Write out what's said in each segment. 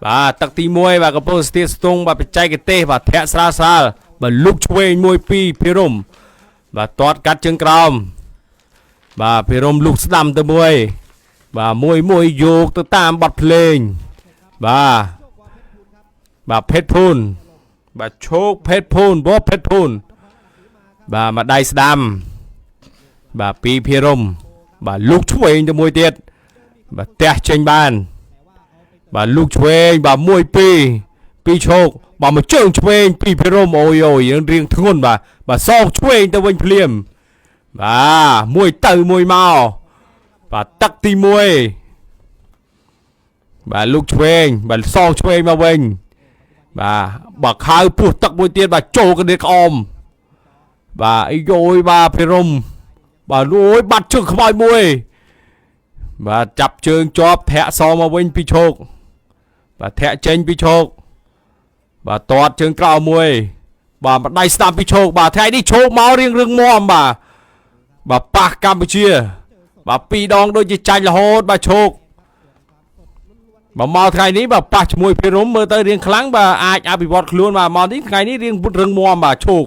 បាទទឹកទី1បាទកំពុងស្ទាស្ទង់បាទបច្ចេកទេសបាទធាក់ស្រាលស្រាលបាទលុកឆ្វេង1 2ភិរមបាទទាត់កាត់ជើងក្រោមបាទភិរមលុកស្ដាំទៅមួយបាទមួយមួយយកទៅតាមបទភ្លេងបាទបាទភេទភូនបាទឈោកភេទភូនបបភេទភូនបាទមកដៃស្ដាំបាទពីភិរមបាទលុកឆ្វេងទៅមួយទៀតបាទទះចេញបាន បាទលូកឆ្វេងបាទ1 2 2ឈោកបាទមួយជើងឆ្វេងពីភិរមអូយអូយយើងរៀងធ្ងន់បាទបាទសោកឆ្វេងទៅវិញភ្លាមបាទមួយទៅមួយមកបាទទឹកទី1បាទលូកឆ្វេងបាទសោកឆ្វេងមកវិញបាទបើខៅពោះទឹកមួយទៀតបាទចូលកណ្ដៀលក្អមបាទអីយយបាទភិរមបាទអូយបាត់ជើងខ្មោចមួយបាទចាប់ជើងជាប់ធាក់សមកវិញពីឈោក បាទធាក់ចេញពីឈោកបាទតតជើងក្រោមមួយបាទម្ដាយស្ដាំពីឈោកបាទថ្ងៃនេះឈោកមករៀងរឿងមមបាទបាទប៉ះកម្ពុជា បាទពីរដងដូចជាចាញ់រហូតបាទឈោកបាទមកថ្ងៃនេះបាទប៉ះជាមួយភិរមមើលទៅរៀងខ្លាំងបាទអាចអភិវឌ្ឍខ្លួនបាទមកនេះថ្ងៃនេះរៀងពុតរឹងមាំបាទឈោក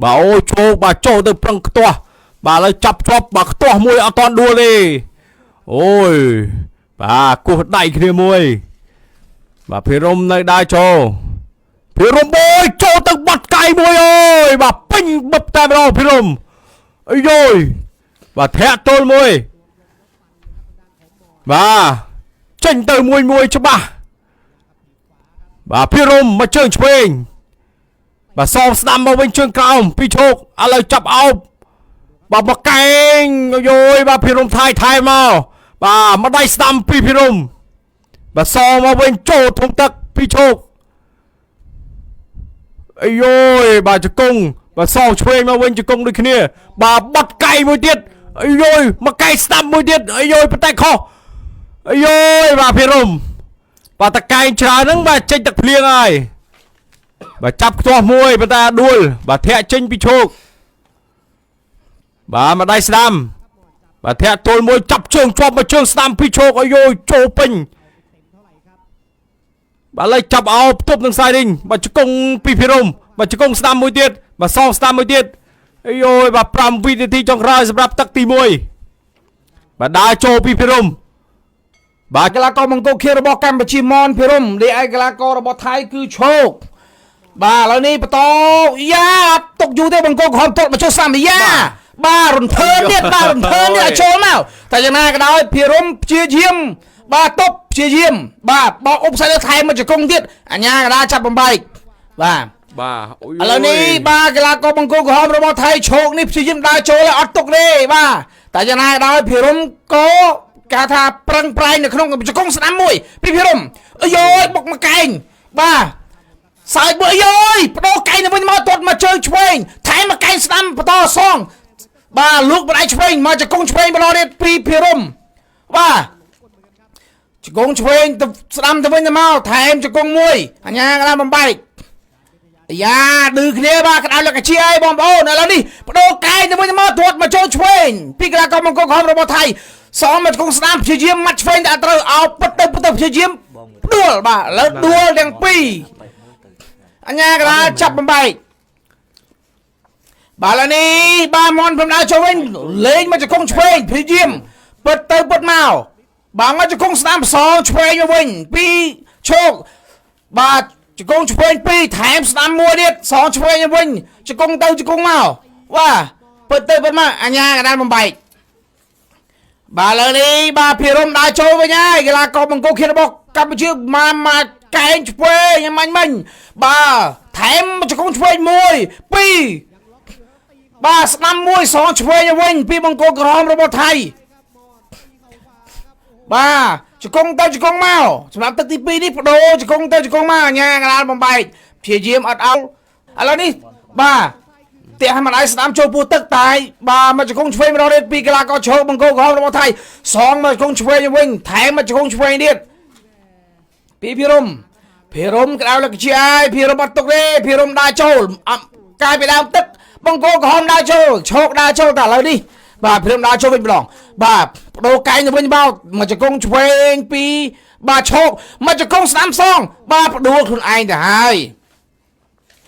បាទអូឈោកបាទចូលទៅប្រឹងខ្ទាស់បាទឥឡូវចាប់ជាប់បាទខ្ទាស់មួយអត់តន់ដួលទេអូយ បាទគោះដៃគ្នាមួយបាទភិរមនៅដើរចូលភិរមអូយចូលទៅបាត់កៃមួយអូយបាទពេញបឹបតែម្ដងភិរមអីយយបាទធាក់ទល់មួយបាទចេញទៅមួយមួយច្បាស់បាទភិរមមកជើងឆ្វេងបាទសងស្ដាំមកវិញជើងក្រោមពីឈោកឥឡូវចាប់អោបបាទមកកែងអូយយបាទភិរមថៃថៃមក បាទម្ដាយស្ដាំពីភិរមបាទសមកវិញចូលធំទឹកពីឈោកអាយយបាទជង្គង់បាទសឆ្វេងមកវិញជង្គង់ដូចគ្នាបាទបាត់កៃមួយទៀតអាយយមកកៃស្ដាំមួយទៀតអាយយប៉ុន្តែខុសអាយយបាទភិរមបាទតកែងច្រើនហ្នឹងបាទចេញទឹកភ្លៀងហើយបាទចាប់ខ្ទាស់មួយប៉ុន្តែដួលបាទធាក់ចេញពីឈោកបាទម្ដាយស្ដាំ បាទធាក់ទល់មួយចាប់ជើងជាប់មកជើងស្ដាំពីឈោកឲ្យយយចូលពេញបាទឥឡូវចាប់អោផ្ទប់នឹងសាយរីងបាទជង្គង់ពីភិរមបាទជង្គង់ស្ដាំមួយទៀតបាទសងស្ដាំមួយទៀតអាយយបាទ5វិនាទីចុងក្រោយសម្រាប់ទឹកទី1បាទដើរចូលពីភិរមបាទ កីឡាករបង្គោលខៀវរបស់កម្ពុជាមនភិរមរីឯកីឡាកររបស់ថៃគឺឈោកបាទឥឡូវនេះបន្តយ៉ាអត់ទុកយូរទេបង្គោលក្រហមទាត់មកចុះសាមីយ៉ាបាទរន្ទើនទៀតបាទរន្ទើនទៀតឲ្យចូលមកតែយ៉ាងណាក៏ដោយភិរមព្យាយាមបាទទប់ព្យាយាមបាទបោកអ៊ុបសាយថែមមកជង្គង់ទៀតអញ្ញាកដាចាប់បំបែកបាទ បាទអូយ ឥឡូវនេះបាទកីឡាករបង្គោលក្រហមរបស់ថៃឈោកនេះព្យាយាមដើរចូលហើយអត់ទុកទេបាទតែយ៉ាងណាក៏ដោយភិរមក៏គេថាប្រឹងប្រែងនៅក្នុងជង្គង់ស្ដាំមួយពីភិរមអាយយបុកមកកែងបាទសើចមួយអាយយបដូរកែងទៅវិញមកទាត់មកជើងឆ្វេងថែមមកកែងស្ដាំបន្តសងបាទលូកម្ដាយឆ្វេងមកជង្គង់ឆ្វេងបន្តទៀតពីភិរមបាទជង្គង់ឆ្វេងទៅស្ដាំទៅវិញទៅមកថែមជង្គង់មួយអញ្ញាកណ្ដាលបំបែក យ៉ាឌឺគ្នាបាទក្តៅលក្ខជាអីបងប្អូនឥឡូវនេះបដូរកែងទៅវិញទៅមកទាត់មកចូលឆ្វេងពីកីឡាករមង្គលក្រហមរបស់ថៃសមមកជង្គង់ស្ដាំព្យាយាមម៉ាត់ឆ្វេងតែអត់ត្រូវអោពិតទៅពិតទៅព្យាយាមដួលបាទឥឡូវដួលទាំងពីរអញ្ញាកដាលចាប់បំបែកបាទឥឡូវនេះបាទមនព្រំដៅចូលវិញលេងមកជង្គង់ឆ្វេងព្យាយាមពិតទៅពិតមកបាទមកជង្គង់ស្ដាំផ្សងឆ្វេងមកវិញពីឈោកបាទ ជង្គង់ឆ្វេងពីរថែមស្ដាំមួយទៀតសងឆ្វេងវិញជង្គង់ទៅជង្គង់មកបាទពិតទៅពិតមកអញ្ញាកដាលបំបែកបាទឥឡូវនេះបាទភិរមដើរចូលវិញហើយកីឡាករបង្គោលខៀនរបស់កម្ពុជាមកមកកែងឆ្វេងអមាញ់មិញបាទថែមជង្គង់ឆ្វេងមួយពីរបាទស្ដាំមួយសងឆ្វេងវិញពីបង្គោលក្រហមរបស់ថៃបាទជង្គង់ទៅជង្គង់មកសម្រាប់ទឹកទី2នេះបដូរជង្គង់ទៅជង្គង់មកអញ្ញាកដាលបំបែកព្យាយាមអត់អោឥឡូវនេះបាទ ផ្ទះឲ្យម្ដាយស្ដាំចូលពោះទឹកតែបាទមកជង្គង់ឆ្វេងម្ដងទៀតពីកីឡាករឈោកបង្គោលក្រហមរបស់ថៃសងមកជង្គង់ឆ្វេងវិញថែមមកជង្គង់ឆ្វេងទៀតពីភិរមភិរមក្តៅលក្ខជាអាយភិរមអត់ទុកទេភិរមដើរចូលអត់កាយពីដើមទឹកបង្គោលក្រហមដើរចូលឈោកដើរចូលតែឥឡូវនេះបាទភិរមដើរចូលវិញម្ដងបាទបដូរកែងទៅវិញបោកមកជង្គង់ឆ្វេងពី បាទឈោកមកជង្គង់ស្ដាំសងបាទផ្ដួលខ្លួនឯងទៅហើយ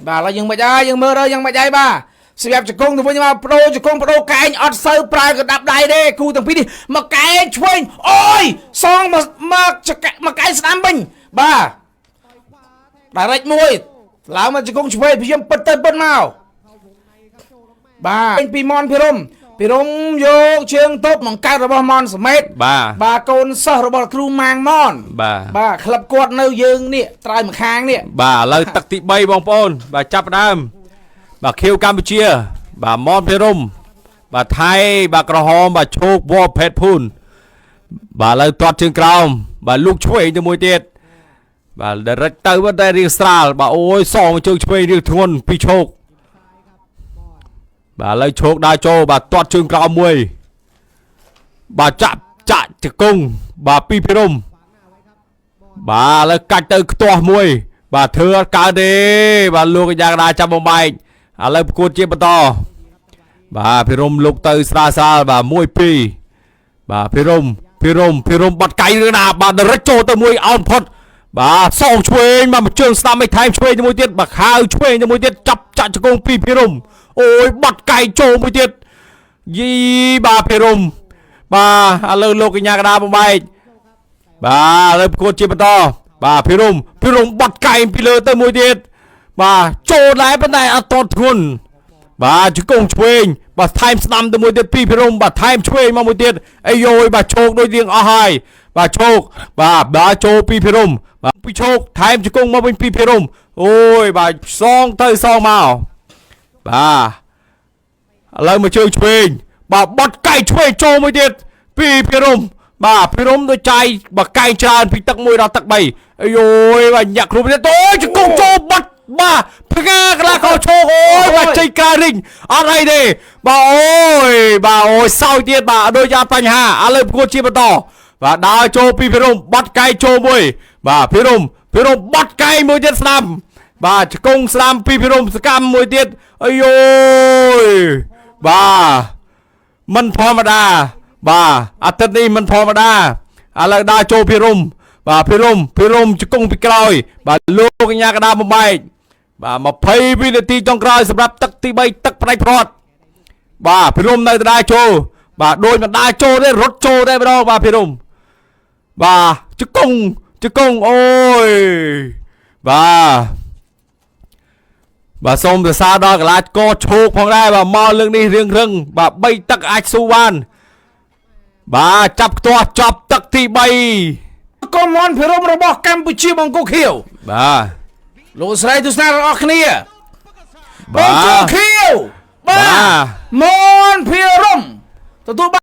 បាទឥឡូវយើងមិនហើយយើងមើលទៅយើងមិនហើយបាទស្រាប់ជង្គង់ទៅវិញមកបដូរជង្គង់បដូរកែងអត់សូវប្រើកដាប់ដៃទេគូទាំងពីរនេះមកកែងឆ្វេងអូយសងមកមកចកមកកែងស្ដាំវិញបាទដារិចមួយឡើងមកជង្គង់ឆ្វេងព្យាយាមពិតទៅពិតមកបាទពីមនភិរមភិរមយកជើងទប់បង្កើតរបស់មនសមេត បាទ បាទកូនសិស្សរបស់គ្រូម៉ាងមន បាទ បាទក្លឹបគាត់នៅយើងនេះត្រើយម្ខាងនេះ បាទឥឡូវទឹកទី3បងប្អូនបាទចាប់ផ្ដើមបាទខៀវកម្ពុជា បាទមនភិរមបាទថៃបាទក្រហមបាទឈោកវ៉ភេតភូនបាទឥឡូវទាត់ជើងក្រោមបាទលូកឆ្វេងទៅមួយទៀតបាទដរិចទៅប៉ុន្តែរៀងស្រាលបាទអូយសងជើងឆ្វេងរៀងធ្ងន់ពីឈោកបាទឥឡូវឈោកដើរចូលបាទទាត់ជើងក្រោមមួយបាទចាក់ចាក់ជង្គង់បាទពីភិរមបាទឥឡូវកាច់ទៅខ្ទាស់មួយ បាទធ្វើអត់កើតទេបាទលោកកញ្ញាកដាចាប់បំបែកឥឡូវប្រកួតជាបន្តបាទភិរមលោកទៅស្រាលស្រាលបាទ1 2បាទភិរមភិរមភិរមបាត់កៃរឿងណាបាទដរិចចូលទៅមួយអោនផុតបាទសងឆ្វេងបាទមួយជើងស្ដាំឲ្យថែមឆ្វេងទៅមួយទៀតបាទខៅឆ្វេងទៅមួយទៀតចាប់ចាក់ជង្គង់ពីភិរមអូយបាត់កៃចូលមួយទៀតយីបាទភិរមបាទឥឡូវលោកកញ្ញាកដាបំបែកបាទឥឡូវប្រកួតជាបន្តបាទភិរមភិរមបាត់កែងពីលើទៅមួយទៀតបាទចូលដែរប៉ុន្តែអត់តធ្ងន់បាទជង្គង់ឆ្វេងបាទថែមស្ដាំទៅមួយទៀតពីភិរមបាទថែមឆ្វេងមកមួយទៀតអាយយបាទឈោកដូចរៀងអស់ហើយបាទឈោកបាទបាទចូលពីភិរមបាទពីឈោកថែមជង្គង់មកវិញពីភិរមអូយបាទសងទៅសងមកបាទឥឡូវមកជើងឆ្វេងបាទបាត់កែងឆ្វេងចូលមួយទៀតពីភិរមបាទភិរមដូចចាយបាទកែងច្រើនពីទឹក1ដល់ទឹក3អាយយបាទញាក់គ្រប់ទៀតអូយជង្គង់ចូលបាត់បាទផ្កាកលាកោឈោកអូយបាទចេញក្រៅរីងអត់អីទេបាទអូយបាទអូយសោយទៀតបាទដូចអត់បញ្ហាឥឡូវប្រកួតជាបន្តបាទដើរចូលពីភិរមបាត់កែងចូលមួយបាទភិរមភិរមបាត់កែងមួយទៀតស្ដាំបាទជង្គង់ស្ដាំពីភិរមសកម្មមួយទៀតអាយយបាទ មិនធម្មតាបាទអាទិត្យនេះមិនធម្មតាឥឡូវដើរចូលភិរមបាទភិរមភិរមជង្គង់ពីក្រោយ បាទលោកកញ្ញាកដាបំបែកបាទ20វិនាទីចុងក្រោយសម្រាប់ទឹកទី3ទឹកផ្ដាច់ព្រាត់បាទភិរមនៅតែដើរចូលបាទដូចមិនដើរចូលទេរត់ចូលតែម្ដងបាទភិរមបាទជង្គង់ជង្គង់អូយបាទបាទសូមសរសើរដល់កីឡាករឈោកផងដែរបាទមកលើកនេះរៀងរឹងបាទ3ទឹកអាចស៊ូបានបាទចាប់ខ្ទាស់ចាប់ទឹកទី3 កុំមនភិរមរបស់កម្ពុជាបង្គោលខៀវ បាទ លោកស្រីទស្សនាទាំងអស់គ្នាប បា ង្គោល ទ ខៀវបាទ បាទ មនភិរមទទួល